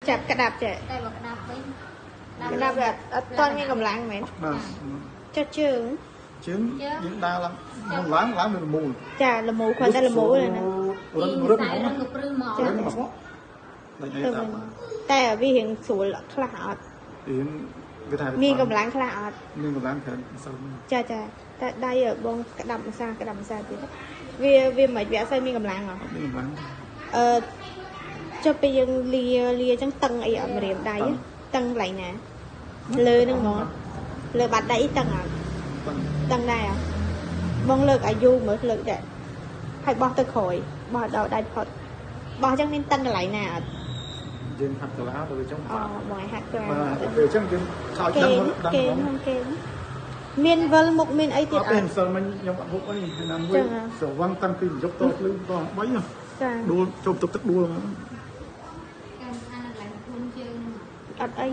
ចាប់ក្តាប់ចេះ តែបើក្តាប់វិញ ក្តាប់វាអត់ទាន់មានកម្លាំងមែន បាទ ចុះជើង ជើងយើងដើរឡើងមុនឡើងឡើងនៅមូល ចាលមូគ្រាន់តែលមូទេណា រឹងរឹង តែរឹងក៏ព្រឺមក រឹងមកដេញអី ទៅ តាម វិញតែវារៀងស្រួលខ្លះអត់ រៀងគេថា មានកម្លាំងខ្លះអត់ មានកម្លាំងច្រើនមិនសូវ ចាចាតែដៃបងក្តាប់ម្សាក្តាប់ម្សាទៀតវាវាមិនវាអត់សូវមានកម្លាំងហ៎ មានកម្លាំង អឺចុះពេលយើងលាលាអញ្ចឹងតឹងអីអត់ម្រាមដៃតឹងកន្លែងណាលើហ្នឹងហ្មងលើបាត់ដៃតឹងអត់ តឹង តឹងដែរអត់បងលើកអាយុមើលលើកដែរហើយបោះទៅក្រោយបោះដល់ដៃផុតបោះអញ្ចឹងមានតឹងកន្លែងណាអត់ យើងហាត់កលាទៅអញ្ចឹង អូបងឲ្យហាត់ក្រា បាទពេលអញ្ចឹងយើងខោ គេ ដឹងដឹង គេ ហ្មង ក្នុងគេមានវិលមុខមានអីទៀត អត់ទេ អត់ ម្សិលមិញខ្ញុំអត់ហូបអីណាមួយស្រវឹងតាំងពីយប់តភ្លឺត3 ចា ដួលចូលទឹកទឹកដួល កាន់អានឡើងខ្លួនជើង អត់អី